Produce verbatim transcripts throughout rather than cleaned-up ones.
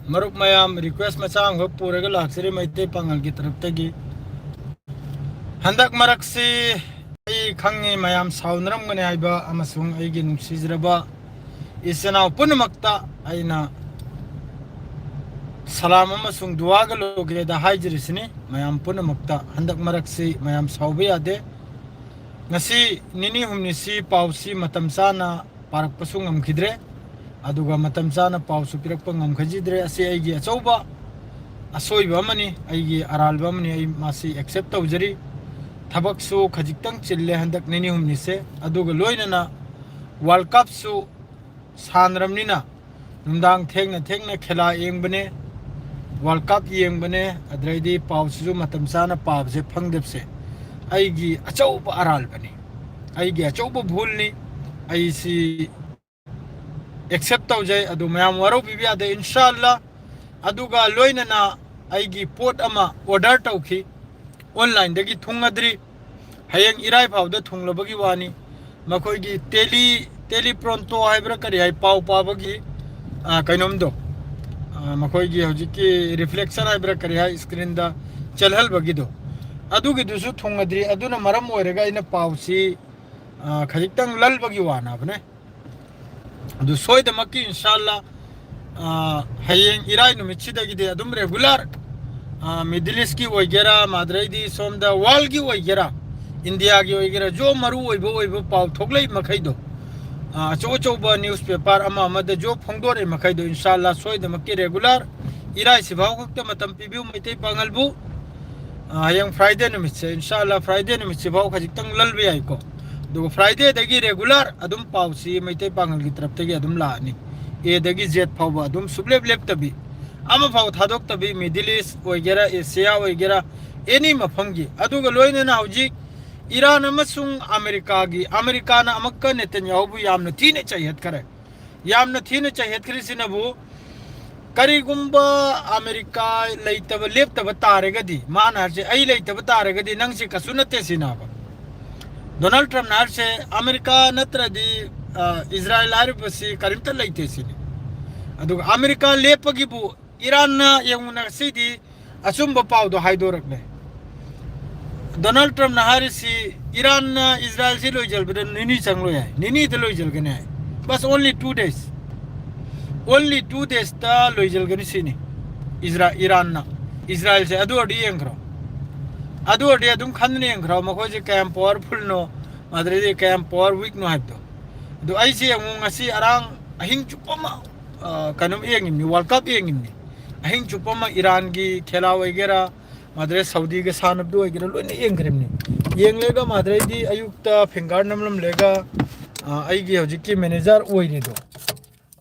ꯃꯔꯨꯞ ꯃꯌꯥꯝ, ꯔꯤꯀ꯭ꯋꯦꯁ ꯃꯆꯥ ꯑꯃꯈꯛ ꯄꯨꯔꯒ ꯂꯥꯛꯆꯔꯤ ꯃꯩꯇꯩ ꯄꯥꯉꯜꯒꯤ ꯇꯔꯞꯇꯒꯤ꯫ ꯍꯟꯗꯛ ꯃꯔꯛꯁꯤ ꯑꯩ ꯈꯪꯉꯤ ꯃꯌꯥꯝ ꯁꯥꯎꯅꯔꯝꯒꯅꯤ ꯍꯥꯏꯕ ꯑꯃꯁꯨꯡ ꯑꯩꯒꯤ ꯅꯨꯡꯁꯤꯖꯔꯕ ꯏꯆꯤꯟ ꯏꯅꯥꯎ ꯄꯨꯝꯅꯃꯛꯇ ꯑꯩꯅ ꯁꯂꯥꯝ ꯑꯃꯁꯨꯡ ꯗꯨꯋꯥꯒ ꯂꯣꯒꯦꯗ ꯍꯥꯏꯖꯔꯤꯁꯤꯅꯤ꯫ ꯃꯌꯥꯝ ꯄꯨꯝꯅꯃꯛꯇ ꯍꯟꯗꯛ ꯃꯔꯛꯁꯤ ꯃꯌꯥꯝ ꯁꯥꯎꯕ ꯌꯥꯗꯦ꯫ ꯉꯁꯤ ꯅꯤꯅꯤ ꯍꯨꯝꯅꯤꯁꯤ ꯄꯥꯎꯁꯤ ꯃꯇꯝ ꯆꯥꯅ ꯄꯥꯔꯛꯄꯁꯨ ꯉꯝꯈꯤꯗ꯭ꯔꯦ, ꯑꯗꯨꯒ ꯃꯇꯝ ꯆꯥꯅ ꯄꯥꯎꯁꯨ ꯄꯤꯔꯛꯄ ꯉꯝꯈꯤꯗ꯭ꯔꯦ꯫ ꯑꯁꯤ ꯑꯩꯒꯤ ꯑꯆꯧꯕ ꯑꯁꯣꯏꯕ ꯑꯃꯅꯤ, ꯑꯩꯒꯤ ꯑꯔꯥꯟꯕ ꯑꯃꯅꯤ꯫ ꯑꯩ ꯃꯁꯤ ꯑꯦꯛꯁꯦꯞ ꯇꯧꯖꯔꯤ꯫ ꯊꯕꯛꯁꯨ ꯈꯖꯤꯛꯇꯪ ꯆꯤꯜꯂꯦ ꯍꯟꯗꯛ ꯅꯤꯅꯤ ꯍꯨꯝꯅꯤꯁꯦ, ꯑꯗꯨꯒ ꯂꯣꯏꯅꯅ ꯋꯥꯔꯜ ꯀꯞꯁꯨ ꯁꯥꯟꯅꯔꯕꯅꯤꯅ ꯅꯨꯡꯗꯥꯡ ꯊꯦꯡꯅ ꯊꯦꯡꯅ ꯈꯦꯂꯥ ꯌꯦꯡꯕꯅꯦ, ꯋꯥꯔꯜ ꯀꯞ ꯌꯦꯡꯕꯅꯦ, ꯑꯗꯨꯗꯩꯗꯤ ꯄꯥꯎꯁꯤꯁꯨ ꯃꯇꯝ ꯆꯥꯅ ꯄꯥꯕꯁꯦ ꯐꯪꯗꯕꯁꯦ ꯑꯩꯒꯤ ꯑꯆꯧꯕ ꯑꯔꯥꯟꯕꯅꯤ, ꯑꯩꯒꯤ ꯑꯆꯧꯕ ꯚꯨꯜꯅꯤ꯫ ꯑꯩꯁꯤ ꯑꯦꯛꯁꯦꯞ ꯇꯧꯖꯩ, ꯑꯗꯨ ꯃꯌꯥꯝ ꯋꯥꯔꯧꯕꯤꯕ ꯌꯥꯗꯦ, ꯏꯟꯁꯥꯜꯂꯥ꯫ ꯑꯗꯨꯒ ꯂꯣꯏꯅꯅ ꯑꯩꯒꯤ ꯄꯣꯠ ꯑꯃ ꯑꯣꯔꯗꯔ ꯇꯧꯈꯤ, ꯑꯣꯟꯂꯥꯏꯟꯗꯒꯤ ꯊꯨꯡꯉꯗ꯭ꯔꯤ, ꯍꯌꯦꯡ ꯏꯔꯥꯏ ꯐꯥꯎꯗ ꯊꯨꯡꯂꯕꯒꯤ ꯋꯥꯅꯤ꯫ ꯃꯈꯣꯏꯒꯤ ꯇꯦꯂꯤ, ꯇꯦꯂꯤꯄ꯭ꯔꯣꯟꯇꯣ ꯍꯥꯏꯕ꯭ꯔꯥ ꯀꯔꯤ ꯍꯥꯏ, ꯄꯥꯎ ꯄꯥꯕꯒꯤ, ꯑ, ꯀꯩꯅꯣꯝꯗꯣ, ꯑ, ꯃꯈꯣꯏꯒꯤ ꯍꯧꯖꯤꯛꯀꯤ ꯔꯤꯐ꯭ꯂꯦꯛꯁꯟ ꯍꯥꯏꯕ꯭ꯔꯥ ꯀꯔꯤ ꯍꯥꯏ, ꯁ꯭ꯀ꯭ꯔꯤꯟꯗ ꯆꯦꯜꯍꯜꯕꯒꯤꯗꯣ, ꯑꯗꯨꯒꯤꯗꯨꯁꯨ ꯊꯨꯡꯉꯗ꯭ꯔꯤ꯫ ꯑꯗꯨꯅ ꯃꯔꯝ ꯑꯣꯏꯔꯒ ꯑꯩꯅ ꯄꯥꯎꯁꯤ, ꯑ, ꯈꯖꯤꯛꯇꯪ ꯂꯜꯕꯒꯤ ꯋꯥꯅꯕꯅꯦ꯫ ꯑꯗꯨ ꯁꯣꯏꯗꯃꯛꯀꯤ ꯏꯟꯁꯥꯜꯂꯥ, ꯑ, ꯍꯌꯦꯡ ꯏꯔꯥꯏ ꯅꯨꯃꯤꯠꯁꯤꯗꯒꯤꯗꯤ ꯑꯗꯨꯝ ꯔꯦꯒꯨꯂꯔ, ꯑ, ꯃꯤꯗꯜ ꯏꯁꯀꯤ ꯑꯣꯏꯒꯦꯔꯥ, ꯃꯥꯗ꯭ꯔꯩꯗꯤ ꯁꯣꯝꯗ ꯋꯥꯔꯜꯒꯤ ꯑꯣꯏꯒꯦꯔꯥ, ꯏꯟꯗꯤꯌꯥꯒꯤ ꯑꯣꯏꯒꯦꯔꯥ, ꯖꯣ ꯃꯔꯨ ꯑꯣꯏꯕ ꯑꯣꯏꯕ ꯄꯥꯎ ꯊꯣꯛꯂꯛꯏ ꯃꯈꯩꯗꯣ, ꯑ, ꯑꯆꯧ ꯑꯆꯧꯕ ꯅ꯭ꯌꯨꯁꯄꯦꯄꯔ ꯑꯃ ꯑꯃꯗ ꯖꯣ ꯐꯣꯡꯗꯣꯔꯛꯏ ꯃꯈꯩꯗꯣ, ꯏꯟꯁꯥꯜꯂꯥ ꯁꯣꯏꯗꯃꯛꯀꯤ ꯔꯦꯒꯨꯂꯔ ꯏꯔꯥꯏꯁꯤꯐꯥꯎ ꯈꯛꯇ ꯃꯇꯝ ꯄꯤꯕꯤꯌꯨ ꯃꯩꯇꯩ ꯄꯥꯉꯜꯕꯨ꯫ ꯑ, ꯍꯌꯦꯡ ꯐ꯭ꯔꯥꯏꯗꯦ ꯅꯨꯃꯤꯠꯁꯦ, ꯏꯟꯁꯥꯜꯂꯥ ꯐ꯭ꯔꯥꯏꯗꯦ ꯅꯨꯃꯤꯠꯁꯤꯐꯥꯎ ꯈꯖꯤꯛꯇꯪ ꯂꯜꯕ ꯌꯥꯏꯀꯣ꯫ ꯑꯗꯨꯒ ꯐ꯭ꯔꯥꯏꯗꯦꯗꯒꯤ ꯔꯦꯒꯨꯂꯔ ꯑꯗꯨꯝ ꯄꯥꯎꯁꯤ ꯃꯩꯇꯩ ꯄꯥꯉꯜꯒꯤ ꯇꯔꯞꯇꯒꯤ ꯑꯗꯨꯝ ꯂꯥꯛꯑꯅꯤ꯫ ꯑꯦꯗꯒꯤ ꯖꯦꯠ ꯐꯥꯎꯕ ꯑꯗꯨꯝ ꯁꯨꯞꯂꯦꯞ ꯂꯦꯞꯇꯕꯤ, ꯑꯃꯐꯥꯎ ꯊꯥꯗꯣꯛꯇꯕꯤ, ꯃꯤꯗꯜ ꯏꯁ ꯑꯣꯏꯒꯦꯔꯥ, ꯑꯦꯁꯤꯌꯥ ꯑꯣꯏꯒꯦꯔꯥ, ꯑꯦꯅꯤ ꯃꯐꯝꯒꯤ꯫ ꯑꯗꯨꯒ ꯂꯣꯏꯅꯅ ꯍꯧꯖꯤꯛ ꯏꯔꯥꯟ ꯑꯃꯁꯨꯡ ꯑꯃꯦꯔꯤꯀꯥꯒꯤ, ꯑꯃꯦꯔꯤꯀꯥꯅ ꯑꯃꯨꯛꯀ ꯅꯦꯇꯟꯌꯥꯍꯨꯕꯨ ꯌꯥꯝꯅ ꯊꯤꯅ ꯆꯩꯍꯠꯈꯔꯦ꯫ ꯌꯥꯝꯅ ꯊꯤꯅ ꯆꯩꯍꯠꯈ꯭ꯔꯤꯁꯤꯅꯕꯨ, ꯀꯔꯤꯒꯨꯝꯕ ꯑꯃꯦꯔꯤꯀꯥ ꯂꯩꯇꯕ, ꯂꯦꯞꯇꯕ ꯇꯥꯔꯒꯗꯤ, ꯃꯥꯅ ꯍꯥꯏꯁꯦ, "ꯑꯩ ꯂꯩꯇꯕ ꯇꯥꯔꯒꯗꯤ ꯅꯪꯁꯦ ꯀꯩꯁꯨ ꯅꯠꯇꯦ" ꯁꯤꯅꯦꯕ꯫ ꯗꯣꯅꯥꯜꯗ ꯇ꯭ꯔꯝꯞꯅ ꯍꯥꯏꯔꯤꯁꯦ, "ꯑꯃꯦꯔꯤꯀꯥ ꯅꯠꯇ꯭ꯔꯗꯤ, ꯑ, ꯏꯖꯔꯥꯌꯦꯜ ꯍꯥꯏꯔꯤꯕꯁꯤ ꯀꯔꯤꯝꯇ ꯂꯩꯇꯦ" ꯁꯤꯅꯤ꯫ ꯑꯗꯨꯒ ꯑꯃꯦꯔꯤꯀꯥ ꯂꯦꯞꯄꯒꯤꯕꯨ ꯏꯔꯥꯟꯅ, ꯌꯦꯡꯉꯨ, ꯉꯁꯤꯗꯤ ꯑꯆꯨꯝꯕ ꯄꯥꯎꯗꯣ ꯍꯥꯏꯗꯣꯔꯛꯂꯦ꯫ ꯗꯣꯅꯥꯜꯗ ꯇ꯭ꯔꯝꯞꯅ ꯍꯥꯏꯔꯤꯁꯤ ꯏꯔꯥꯟꯅ ꯏꯖꯔꯥꯏꯜꯁꯤ ꯂꯣꯏꯁꯤꯟꯕꯗ ꯅꯤꯅꯤ ꯆꯪꯂꯣꯏ ꯍꯥꯏ, ꯅꯤꯅꯤꯗ ꯂꯣꯏꯁꯤꯟꯒꯅꯤ ꯍꯥꯏ꯫ But only two days, only two daysꯇ ꯂꯣꯏꯁꯤꯟꯒꯅꯤ ꯁꯤꯅꯤ꯫ ꯏꯖꯔꯥ-, ꯏꯔꯥꯟꯅ, ꯏꯖꯔꯥꯏꯜꯁꯦ꯫ ꯑꯗꯨ ꯑꯣꯏꯔꯗꯤ ꯌꯦꯡꯈ꯭ꯔꯣ, ꯑꯗꯨ ꯑꯣꯏꯔꯗꯤ ꯑꯗꯨꯝ ꯈꯟꯗꯨꯅ ꯌꯦꯡꯈ꯭ꯔꯣ, ꯃꯈꯣꯏꯁꯦ ꯀꯌꯥꯝ powerfulꯅꯣ, ꯃꯗꯨꯗꯩꯗꯤ ꯀꯌꯥꯝ power weakꯅꯣ ꯍꯥꯏꯕꯗꯣ꯫ ꯑꯗꯨ ꯑꯩꯁꯦ ꯌꯦꯡꯉꯨ, ꯉꯁꯤ ꯑꯔꯥꯡ ꯑꯍꯤꯡ ꯆꯨꯞꯄ ꯑꯃ, ꯑ, ꯀꯩꯅꯣꯝ ꯌꯦꯡꯉꯤꯕꯅꯤ, World Cup ꯌꯦꯡꯉꯤꯕꯅꯤ꯫ ꯑꯍꯤꯡ ꯆꯨꯞꯄ ꯑꯃ ꯏꯔꯥꯟꯒꯤ ꯈꯦꯂꯥ ꯑꯣꯏꯒꯦꯔꯥ, ꯃꯗꯨꯗꯩ ꯁꯥꯎꯗꯤꯒ ꯁꯥꯟꯅꯕꯗꯣ ꯑꯣꯏꯒꯦꯔꯥ, ꯂꯣꯏꯅ ꯌꯦꯡꯈ꯭ꯔꯤꯕꯅꯤ꯫ ꯌꯦꯡꯂꯒ ꯃꯗꯨꯗꯩꯗꯤ ꯑꯌꯨꯛꯇ finger ꯅꯝꯂꯝꯂꯒ, ꯑ, ꯑꯩꯒꯤ ꯍꯧꯖꯤꯛꯀꯤ manager ꯑꯣꯏꯔꯤꯗꯣ,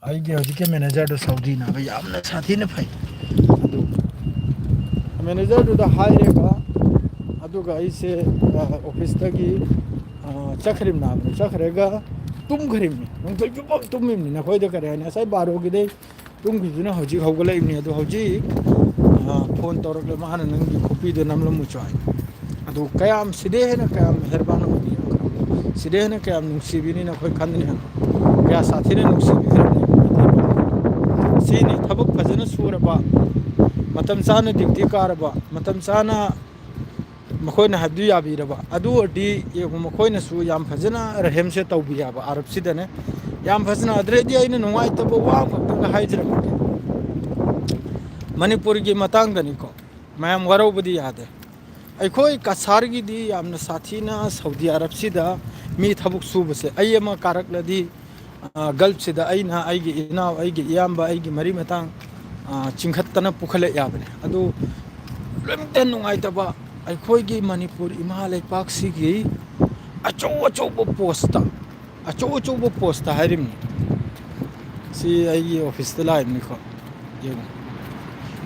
ꯑꯩꯒꯤ ꯍꯧꯖꯤꯛꯀꯤ managerꯗꯣ ꯁꯥꯎꯗꯤꯅ ꯌꯥꯝꯅ ꯁꯥꯊꯤꯅ ꯐꯩ꯫ ꯑꯗꯨ managerꯗꯨꯗ ꯍꯥꯏꯔꯦꯀꯣ, ꯑꯗꯨꯒ ꯑꯩꯁꯦ, ꯑ, officeꯇꯒꯤ, ꯑ, ꯆꯠꯈ꯭ꯔꯤꯕꯅꯦ꯫ ꯆꯠꯈ꯭ꯔꯒ ꯇꯨꯝꯈ꯭ꯔꯤꯕꯅꯤ, ꯅꯨꯡꯊꯤꯜ ꯆꯨꯞꯄ ꯇꯨꯝꯃꯤꯕꯅꯤ꯫ ꯅꯈꯣꯏꯗ ꯀꯔꯤ ꯍꯥꯏꯅꯤ, ꯉꯁꯥꯏ ꯕꯥꯔꯣꯒꯤꯗꯩ ꯇꯨꯝꯈꯤꯕꯗꯨꯅ ꯍꯧꯖꯤꯛ ꯍꯧꯒꯠꯂꯛꯏꯕꯅꯤ꯫ ꯑꯗꯣ ꯍꯧꯖꯤꯛ, ꯑ, phone ꯇꯧꯔꯛꯂꯦ, ꯃꯥꯅ ꯅꯪꯒꯤ copyꯗꯣ ꯅꯝꯂꯝꯃꯨ ꯆꯣ ꯍꯥꯏ꯫ ꯑꯗꯣ ꯀꯌꯥꯝ ꯁꯤꯗꯩ ꯍꯦꯟꯅ ꯀꯌꯥꯝ ꯃꯦꯍꯔꯕꯥꯟ ꯑꯣꯏꯕꯤꯔꯕ, ꯁꯤꯗꯩ ꯍꯦꯟꯅ ꯀꯌꯥꯝ ꯅꯨꯡꯁꯤꯕꯤꯅꯤ ꯅꯈꯣꯏ ꯈꯟꯗꯅ ꯍꯦꯟꯅ꯫ ꯀꯌꯥ ꯁꯥꯊꯤꯅ ꯅꯨꯡꯁꯤꯕꯤꯔꯕꯅꯤ꯫ ꯁꯤꯅꯤ ꯊꯕꯛ ꯐꯖꯅ ꯁꯨꯔꯕ, ꯃꯇꯝ ꯆꯥꯅ duty ꯀꯥꯔꯕ, ꯃꯇꯝ ꯆꯥꯅ ꯃꯈꯣꯏꯅ ꯍꯥꯏꯕꯗꯨ ꯌꯥꯕꯤꯔꯕ꯫ ꯑꯗꯨ ꯑꯣꯏꯔꯗꯤ ꯌꯦꯡꯉꯨ, ꯃꯈꯣꯏꯅꯁꯨ ꯌꯥꯝ ꯐꯖꯅ ꯔꯦꯍꯦꯝꯁꯦ ꯇꯧꯕꯤ ꯍꯥꯏꯕ ꯑꯔꯕꯁꯤꯗꯅꯦ꯫ ꯌꯥꯝ ꯐꯖꯅ꯫ ꯑꯗꯨꯗꯩꯗꯤ ꯑꯩꯅ ꯅꯨꯡꯉꯥꯏꯇꯕ ꯋꯥ ꯑꯃꯈꯛꯇꯪꯒ ꯍꯥꯏꯖꯔꯛꯀꯦ꯫ ꯃꯅꯤꯄꯨꯔꯒꯤ ꯃꯇꯥꯡꯗꯅꯤꯀꯣ꯫ ꯃꯌꯥꯝ ꯋꯥꯔꯧꯕꯗꯤ ꯌꯥꯗꯦ꯫ ꯑꯩꯈꯣꯏ ꯀꯁꯥꯔꯒꯤꯗꯤ ꯌꯥꯝꯅ ꯁꯥꯊꯤꯅ ꯁꯥꯎꯗꯤ ꯑꯔꯕꯁꯤꯗ ꯃꯤ ꯊꯕꯛ ꯁꯨꯕꯁꯦ, ꯑꯩ ꯑꯃ ꯀꯥꯔꯛꯂꯗꯤ, ꯑ, ꯒꯜꯐꯁꯤꯗ ꯑꯩꯅ ꯑꯩꯒꯤ ꯏꯅꯥꯎ, ꯑꯩꯒꯤ ꯏꯌꯥꯝꯕ, ꯑꯩꯒꯤ ꯃꯔꯤ ꯃꯇꯥꯡ, ꯑ, ꯆꯤꯡꯈꯠꯇꯅ ꯄꯨꯈꯠꯂꯛ ꯌꯥꯕꯅꯤ꯫ ꯑꯗꯨ ꯂꯣꯏꯅꯃꯛꯇ ꯅꯨꯡꯉꯥꯏꯇꯕ, ꯑꯩꯈꯣꯏꯒꯤ ꯃꯅꯤꯄꯨꯔ ꯏꯃꯥ ꯂꯩꯄꯥꯛꯁꯤꯒꯤ ꯑꯆꯧ ꯑꯆꯧꯕ postꯇ, ꯑꯆꯧ ꯑꯆꯧꯕ postꯇ ꯍꯥꯏꯔꯤꯕꯅꯤ꯫ ꯁꯤ ꯑꯩꯒꯤ officeꯇ ꯂꯥꯛꯏꯕꯅꯤꯀꯣ꯫ ꯌꯦꯡꯉꯨ꯫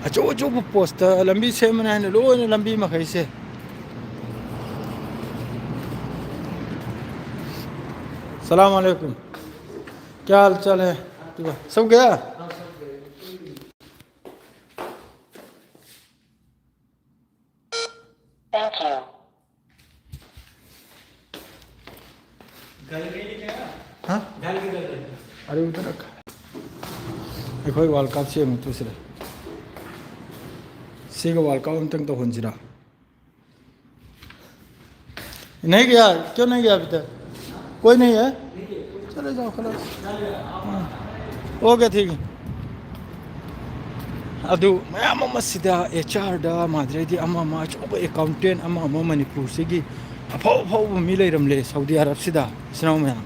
ꯑꯆꯧ ꯑꯆꯧꯕ postꯇ ꯂꯝꯕꯤ ꯁꯦꯝꯕꯅꯤ ꯍꯥꯏꯅ ꯂꯣꯏꯅ ꯂꯝꯕꯤ ꯃꯈꯩꯁꯦ꯫ सलाम अलैकुम। क्या हाल चाल है? सब गया? Thank you। हाँ? अरे उधर रखा है। ꯑꯩꯈꯣꯏ ꯋꯥꯔꯜ ꯀꯞꯁꯦ ꯑꯃꯨꯛ ꯇꯧꯁꯤꯔꯦ꯫ ꯁꯤꯒ ꯋꯥꯔꯜ ꯀꯞ ꯑꯝꯇꯪ ꯇꯧꯍꯟꯁꯤꯔꯥ? नहीं गया, क्यों नहीं गया अभी तक? कोई नहीं है? चले जाओ, खलास। हाँ। ओके, ठीक है। ꯑꯗꯨ ꯃꯌꯥꯝ ꯑꯃ ꯁꯤꯗ ꯑꯦꯆ ꯑꯥꯔꯗ ꯃꯥꯗ꯭ꯔꯩꯗꯤ ꯑꯃ ꯑꯃ ꯑꯆꯧꯕ ꯑꯦꯀꯥꯎꯟꯇꯦꯟ ꯑꯃ ꯑꯃ ꯃꯅꯤꯄꯨꯔꯁꯤꯒꯤ ꯑꯐꯥꯎ ꯑꯐꯥꯎꯕ ꯃꯤ ꯂꯩꯔꯝꯂꯦ ꯁꯥꯎꯗꯤ ꯑꯔꯕꯁꯤꯗ, ꯏꯆꯤꯟ ꯏꯅꯥꯎ ꯃꯌꯥꯝ꯫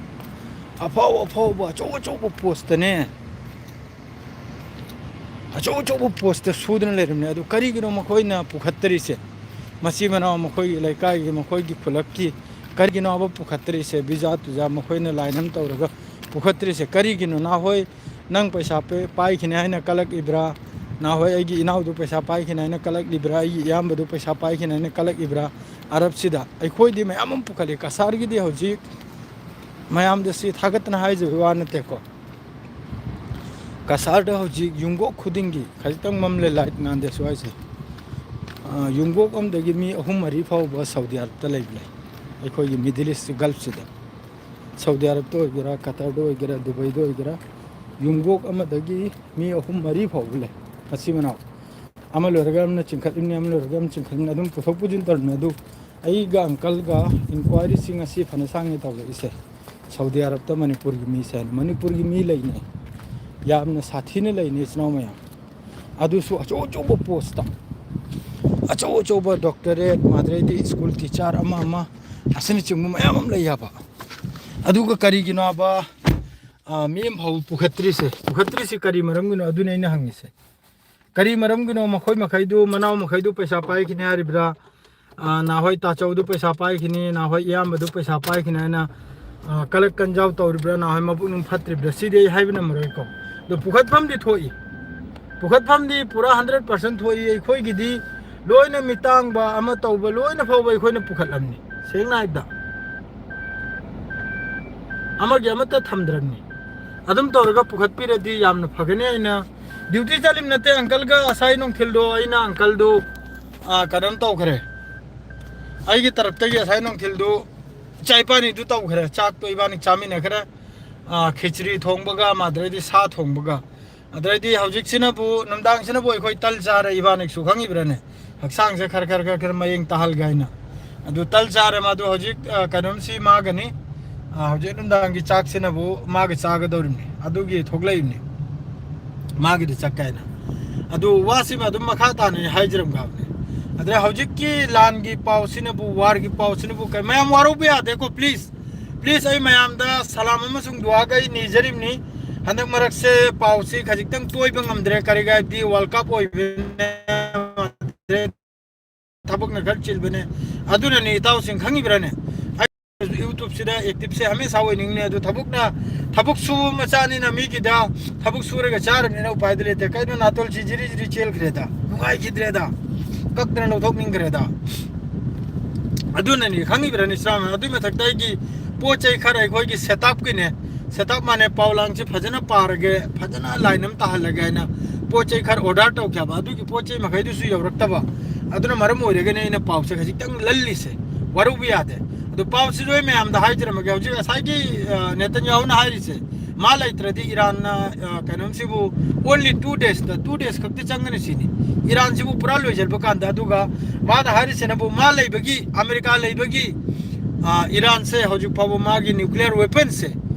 ꯑꯐꯥꯎ ꯑꯐꯥꯎꯕ ꯑꯆꯧ ꯑꯆꯧꯕ ꯄꯣꯁꯇꯅꯦ꯫ ꯑꯆꯧ ꯑꯆꯧꯕ ꯄꯣꯁꯇ ꯁꯨꯗꯅ ꯂꯩꯔꯝꯅꯦ꯫ ꯑꯗꯨ ꯀꯔꯤꯒꯤꯅꯣ ꯃꯈꯣꯏꯅ ꯄꯨꯈꯠꯇꯔꯤꯁꯦ? ꯃꯆꯤꯟ ꯃꯅꯥꯎ ꯃꯈꯣꯏꯒꯤ ꯂꯩꯀꯥꯏꯒꯤ, ꯃꯈꯣꯏꯒꯤ ꯈꯨꯂꯛꯀꯤ ꯀꯔꯤꯒꯤꯅꯣꯕ ꯄꯨꯈꯠꯇꯔꯤꯁꯦ? ꯕꯤꯖꯥ ꯇꯨꯖꯥ ꯃꯈꯣꯏꯅ ꯂꯥꯏꯟ ꯑꯃ ꯇꯧꯔꯒ ꯄꯨꯈꯠꯇ꯭ꯔꯤꯁꯦ ꯀꯔꯤꯒꯤꯅꯣ? ꯅꯍꯥꯟꯋꯥꯏ ꯅꯪ ꯄꯩꯁꯥ ꯄꯦ-, ꯄꯥꯏꯈꯤꯅꯤ ꯍꯥꯏꯅ ꯀꯂꯛꯂꯤꯕ꯭ꯔꯥ? ꯅꯍꯥꯟꯋꯥꯏ ꯑꯩꯒꯤ ꯏꯅꯥꯎꯗꯨ ꯄꯩꯁꯥ ꯄꯥꯏꯈꯤꯅꯤ ꯍꯥꯏꯅ ꯀꯂꯛꯂꯤꯕ꯭ꯔꯥ? ꯑꯩꯒꯤ ꯏꯌꯥꯝꯕꯗꯨ ꯄꯩꯁꯥ ꯄꯥꯏꯈꯤꯅꯤ ꯍꯥꯏꯅ ꯀꯂꯛꯂꯤꯕ꯭ꯔꯥ? ꯑꯔꯕꯁꯤꯗ ꯑꯩꯈꯣꯏꯗꯤ ꯃꯌꯥꯝ ꯑꯃ ꯄꯨꯈꯠꯂꯤ꯫ ꯀꯁꯥꯔꯒꯤꯗꯤ ꯍꯧꯖꯤꯛ ꯃꯌꯥꯝꯗ ꯁꯤ ꯊꯥꯒꯠꯇꯅ ꯍꯥꯏꯖꯕꯒꯤ ꯋꯥ ꯅꯠꯇꯦꯀꯣ꯫ ꯀꯁꯥꯔꯗ ꯍꯧꯖꯤꯛ ꯌꯨꯝꯒꯣꯛ ꯈꯨꯗꯤꯡꯒꯤ, ꯈꯖꯤꯛꯇꯪ ꯃꯝꯂꯦ ꯂꯥꯏꯠ ꯉꯥꯟꯗꯦ ꯁ꯭ꯋꯥꯏꯁꯦ, ꯑ, ꯌꯨꯝꯒꯣꯛ ꯑꯃꯗꯒꯤ ꯃꯤ ꯑꯍꯨꯝ ꯃꯔꯤ ꯐꯥꯎꯕ ꯁꯥꯎꯗꯤ ꯑꯔꯕꯇ ꯂꯩꯕ ꯂꯩ, ꯑꯩꯈꯣꯏꯒꯤ ꯃꯤꯗꯜ ꯏꯁ ꯒꯜꯐꯁꯤꯗ꯫ ꯁꯥꯎꯗꯤ ꯑꯔꯕꯇ ꯑꯣꯏꯒꯦꯔꯥ, ꯀꯇꯔꯗ ꯑꯣꯏꯒꯦꯔꯥ, ꯗꯨꯕꯩꯗ ꯑꯣꯏꯒꯦꯔꯥ, ꯌꯨꯝꯒꯣꯛ ꯑꯃꯗꯒꯤ ꯃꯤ ꯑꯍꯨꯝ ꯃꯔꯤ ꯐꯥꯎꯕ ꯂꯩ, ꯃꯆꯤꯟ ꯃꯅꯥꯎ꯫ ꯑꯃ ꯂꯣꯏꯔꯒ ꯑꯃꯅ ꯆꯤꯡꯈꯠꯂꯤꯕꯅꯤ, ꯑꯃ ꯂꯣꯏꯔꯒ ꯑꯃ ꯆꯤꯡꯈꯠꯂꯤꯕꯅꯤ, ꯑꯗꯨꯝ ꯄꯨꯊꯣꯛ ꯄꯨꯁꯤꯟ ꯇꯧꯔꯤꯕꯅꯤ꯫ ꯑꯗꯨ ꯑꯩꯒ ꯑꯪꯀꯜꯒ ꯏꯟꯀ꯭ꯋꯥꯏꯔꯤꯁꯤ ꯉꯁꯤ ꯐꯅ ꯁꯥꯡꯉꯦ ꯇꯧꯔꯛꯏꯁꯦ꯫ ꯁꯥꯎꯗꯤ ꯑꯔꯕꯇ ꯃꯅꯤꯄꯨꯔꯒꯤ ꯃꯤꯁꯦ ꯍꯥꯏꯅ꯫ ꯃꯅꯤꯄꯨꯔꯒꯤ ꯃꯤ ꯂꯩꯅꯩ, ꯌꯥꯝꯅ ꯁꯥꯊꯤꯅ ꯂꯩꯅꯩ, ꯏꯆꯤꯟ ꯏꯅꯥꯎ ꯃꯌꯥꯝ꯫ ꯑꯗꯨꯁꯨ ꯑꯆꯧ ꯑꯆꯧꯕ ꯄꯣꯁꯇ, ꯑꯆꯧ ꯑꯆꯧꯕ ꯗꯣꯛꯇꯔꯦꯠ, ꯃꯥꯗ꯭ꯔꯩꯗꯤ ꯁ꯭ꯀꯨꯜ ꯇꯤꯆꯔ ꯑꯃ ꯑꯃ ꯑꯁꯤꯅꯆꯤꯡꯕ ꯃꯌꯥꯝ ꯑꯃ ꯂꯩ ꯍꯥꯏꯕ꯫ ꯑꯗꯨꯒ ꯀꯔꯤꯒꯤꯅꯣ ꯍꯥꯏꯕ, ꯑ, ꯃꯤ ꯑꯃ ꯐꯥꯎꯕ ꯄꯨꯈꯠꯇ꯭ꯔꯤꯁꯦ? ꯄꯨꯈꯠꯇ꯭ꯔꯤꯁꯤ ꯀꯔꯤ ꯃꯔꯝꯒꯤꯅꯣ? ꯑꯗꯨꯅꯤ ꯑꯩꯅ ꯍꯪꯉꯤꯁꯦ꯫ ꯀꯔꯤ ꯃꯔꯝꯒꯤꯅꯣ ꯃꯈꯣꯏ ꯃꯈꯩꯗꯨ, ꯃꯅꯥꯎ ꯃꯈꯩꯗꯨ ꯄꯩꯁꯥ ꯄꯥꯏꯈꯤꯅꯤ ꯍꯥꯏꯔꯤꯕ꯭ꯔꯥ? ꯑ, ꯅꯍꯥꯟꯋꯥꯏ ꯇꯥꯆꯧꯗꯨ ꯄꯩꯁꯥ ꯄꯥꯏꯈꯤꯅꯤ, ꯅꯍꯥꯟꯋꯥꯏ ꯏꯌꯥꯝꯕꯗꯨ ꯄꯩꯁꯥ ꯄꯥꯏꯈꯤꯅꯤ ꯍꯥꯏꯅ, ꯑ, ꯀꯂꯛ ꯀꯟꯖꯥꯎ ꯇꯧꯔꯤꯕ꯭ꯔꯥ, ꯅꯍꯥꯟꯋꯥꯏ ꯃꯕꯨꯛꯅꯨꯡ ꯐꯠꯇ꯭ꯔꯤꯕ꯭ꯔꯥ, ꯁꯤꯗꯤ ꯑꯩ ꯍꯥꯏꯕ ꯉꯝꯃꯔꯣꯏꯀꯣ꯫ ꯑꯗꯣ ꯄꯨꯈꯠꯐꯝꯗꯤ ꯊꯣꯛꯏ, ꯄꯨꯈꯠꯐꯝꯗꯤ ꯄꯨꯔꯥ ꯍꯟꯗ꯭ꯔꯦꯠ ꯄꯥꯔꯁꯦꯟ ꯊꯣꯛꯏ꯫ ꯑꯩꯈꯣꯏꯒꯤꯗꯤ ꯂꯣꯏꯅ ꯃꯤꯇꯥꯡꯕ ꯑꯃ ꯇꯧꯕ ꯂꯣꯏꯅ ꯐꯥꯎꯕ ꯑꯩꯈꯣꯏꯅ ꯄꯨꯈꯠꯂꯝꯅꯤ, ꯁꯦꯡꯅ ꯍꯥꯏꯕꯗ꯫ ꯑꯃꯒꯤ ꯑꯃꯠꯇ ꯊꯝꯗ꯭ꯔꯕꯅꯤ꯫ ꯑꯗꯨꯝ ꯇꯧꯔꯒ ꯄꯨꯈꯠꯄꯤꯔꯗꯤ ꯌꯥꯝꯅ ꯐꯒꯅꯤ꯫ ꯑꯩꯅ ꯗ꯭ꯌꯨꯇꯤ ꯆꯠꯂꯤꯕ ꯅꯠꯇꯦ ꯑꯪꯀꯜꯒ, ꯉꯁꯥꯏ ꯅꯨꯡꯊꯤꯜꯗꯣ ꯑꯩꯅ ꯑꯪꯀꯜꯗꯨ, ꯑꯥ, ꯀꯩꯅꯣꯝ ꯇꯧꯈ꯭ꯔꯦ꯫ ꯑꯩꯒꯤ ꯇꯔꯞꯇꯒꯤ ꯉꯁꯥꯏ ꯅꯨꯡꯊꯤꯜꯗꯨ ꯏꯆꯥ ꯏꯕꯥꯅꯤꯗꯨ ꯇꯧꯈ꯭ꯔꯦ꯫ ꯆꯥꯛꯇꯣ ꯏꯕꯥꯅꯤ ꯆꯥꯃꯤꯟꯅꯈ꯭ꯔꯦ꯫ ꯑꯥ, ꯈꯦꯆ꯭ꯔꯤ ꯊꯣꯡꯕꯒ ꯃꯥꯗ꯭ꯔꯩꯗꯤ ꯁꯥ ꯊꯣꯡꯕꯒ꯫ ꯑꯗꯩꯗꯤ ꯍꯧꯖꯤꯛꯁꯤꯅꯕꯨ, ꯅꯨꯡꯗꯥꯡꯁꯤꯅꯕꯨ ꯑꯩꯈꯣꯏ ꯇꯜ ꯆꯥꯔꯦ, ꯏꯕꯥꯅꯤꯁꯨ ꯈꯪꯉꯤꯕ꯭ꯔꯥꯅꯦ? ꯍꯛꯆꯥꯡꯁꯦ ꯈꯔ ꯈꯔ ꯈꯔ ꯈꯔ ꯃꯌꯦꯡ ꯇꯥꯍꯜꯒꯦ ꯍꯥꯏꯅ꯫ ꯑꯗꯨ ꯇꯜ ꯆꯥꯔꯦ ꯃꯥꯗꯨ ꯍꯧꯖꯤꯛ, ꯑ, ꯀꯩꯅꯣꯝꯁꯤ ꯃꯥꯒꯅꯤ꯫ ꯑ, ꯍꯧꯖꯤꯛ ꯅꯨꯡꯗꯥꯡꯒꯤ ꯆꯥꯛꯁꯤꯅꯕꯨ ꯃꯥꯒ ꯆꯥꯒꯗꯧꯔꯤꯕꯅꯤ, ꯑꯗꯨꯒꯤ ꯊꯣꯛꯂꯛꯏꯕꯅꯤ, ꯃꯥꯒꯤꯗ ꯆꯠꯀꯦ ꯍꯥꯏꯅ꯫ ꯑꯗꯨ ꯋꯥꯁꯤꯃ ꯑꯗꯨꯝ ꯃꯈꯥ ꯇꯥꯅ ꯑꯩ ꯍꯥꯏꯖꯔꯝꯒꯕꯅꯤ꯫ ꯑꯗꯩ ꯍꯧꯖꯤꯛꯀꯤ ꯂꯥꯟꯒꯤ ꯄꯥꯎꯁꯤꯅꯕꯨ, ꯋꯥꯔꯒꯤ ꯄꯥꯎꯁꯤꯅꯕꯨ ꯀꯩ-, ꯃꯌꯥꯝ ꯋꯥꯔꯧꯕ ꯌꯥꯗꯦꯀꯣ, ꯄ꯭ꯂꯤꯖ꯫ ꯄ꯭ꯂꯤꯖ, ꯑꯩ ꯃꯌꯥꯝꯗ ꯁꯂꯥꯝ ꯑꯃꯁꯨꯡ ꯗꯨꯋꯥꯒ ꯑꯩ ꯅꯤꯖꯔꯤꯕꯅꯤ꯫ ꯍꯟꯗꯛ ꯃꯔꯛꯁꯦ ꯄꯥꯎꯁꯤ ꯈꯖꯤꯛꯇꯪ ꯇꯣꯏꯕ ꯉꯝꯗ꯭ꯔꯦ, ꯀꯔꯤꯒꯤ ꯍꯥꯏꯕꯗꯤ ꯋꯥꯔꯜ ꯀꯞ ꯑꯣꯏꯕꯅꯤꯅ, ꯊꯕꯛꯅ ꯈꯔ ꯆꯤꯜꯕꯅꯦ꯫ ꯑꯗꯨꯅꯅꯤ, ꯏꯇꯥꯎꯁꯤꯡ ꯈꯪꯉꯤꯕ꯭ꯔꯥꯅꯦ? ꯑꯩ ꯌꯨꯇ꯭ꯌꯨꯕꯁꯤꯗ ꯑꯦꯛꯇꯤꯞꯁꯦ ꯍꯃꯦꯁꯥ ꯑꯣꯏꯅꯤꯡꯅꯦ, ꯑꯗꯨ ꯊꯕꯛꯅ, ꯊꯕꯛ ꯁꯨꯕ ꯃꯆꯥꯅꯤꯅ ꯃꯤꯒꯤꯗ ꯊꯕꯛ ꯁꯨꯔꯒ ꯆꯥꯔꯕꯅꯤꯅ ꯎꯄꯥꯏꯗꯤ ꯂꯩꯇꯦ꯫ ꯀꯩꯅꯣ ꯅꯥꯇꯣꯟꯁꯤ ꯖꯤꯔꯤ ꯖꯤꯔꯤ ꯆꯦꯜꯈ꯭ꯔꯦꯗ, ꯅꯨꯡꯉꯥꯏꯈꯤꯗ꯭ꯔꯦꯗ, ꯀꯛꯇꯅ ꯂꯧꯊꯣꯛꯅꯤꯡꯈ꯭ꯔꯦꯗ꯫ ꯑꯗꯨꯅꯅꯤ, ꯈꯪꯉꯤꯕ꯭ꯔꯥꯅꯦ ꯏꯆꯥꯃ? ꯑꯗꯨꯏ ꯃꯊꯛꯇ ꯑꯩꯒꯤ ꯄꯣꯠ ꯆꯩ ꯈꯔ ꯑꯩꯈꯣꯏꯒꯤ ꯁꯦꯠꯑꯞꯀꯤꯅꯦ, ꯁꯦꯠꯑꯞ ꯃꯥꯅꯦ, ꯄꯥꯎ ꯂꯥꯡꯁꯤ ꯐꯖꯅ ꯄꯥꯔꯒꯦ, ꯐꯖꯅ ꯂꯥꯏꯟ ꯑꯃ ꯇꯥꯍꯜꯂꯒꯦ ꯍꯥꯏꯅ ꯄꯣꯠ ꯆꯩ ꯈꯔ ꯑꯣꯔꯗꯔ ꯇꯧꯈꯤꯕ, ꯑꯗꯨꯒꯤ ꯄꯣꯠ ꯆꯩ ꯃꯈꯩꯗꯨꯁꯨ ꯌꯧꯔꯛꯇꯕ꯫ ꯑꯗꯨꯅ ꯃꯔꯝ ꯑꯣꯏꯔꯒꯅꯦ ꯑꯩꯅ ꯄꯥꯎꯁꯦ ꯈꯖꯤꯛꯇꯪ ꯂꯜꯂꯤꯁꯦ, ꯋꯥꯔꯧꯕ ꯌꯥꯗꯦ꯫ ꯑꯗꯨ ꯄꯥꯎꯁꯤꯁꯨ ꯑꯩ ꯃꯌꯥꯝꯗ ꯍꯥꯏꯖꯔꯝꯃꯒꯦ꯫ ꯍꯧꯖꯤꯛ ꯉꯁꯥꯏꯒꯤ, ꯑ, ꯅꯦꯇꯟꯌꯥꯍꯨꯅ ꯍꯥꯏꯔꯤꯁꯦ, ꯃꯥ ꯂꯩꯇ꯭ꯔꯗꯤ ꯏꯔꯥꯟꯅ, ꯑ, ꯀꯩꯅꯣꯝꯁꯤꯕꯨ only two days ꯇ, two days ꯈꯛꯇ ꯆꯪꯒꯅꯤ ꯁꯤꯅꯤ꯫ ꯏꯔꯥꯟꯁꯤꯕꯨ ꯄꯨꯔꯥ ꯂꯣꯏꯁꯤꯟꯕ ꯀꯥꯟꯗ꯫ ꯑꯗꯨꯒ ꯃꯥꯅ ꯍꯥꯏꯔꯤꯁꯤꯅꯕꯨ ꯃꯥ ꯂꯩꯕꯒꯤ, ꯑꯃꯦꯔꯤꯀꯥ ꯂꯩꯕꯒꯤ, ꯑ, ꯏꯔꯥꯟꯁꯦ ꯍꯧꯖꯤꯛ ꯐꯥꯎꯕ ꯃꯥꯒꯤ nuclear weapon ꯁꯦ,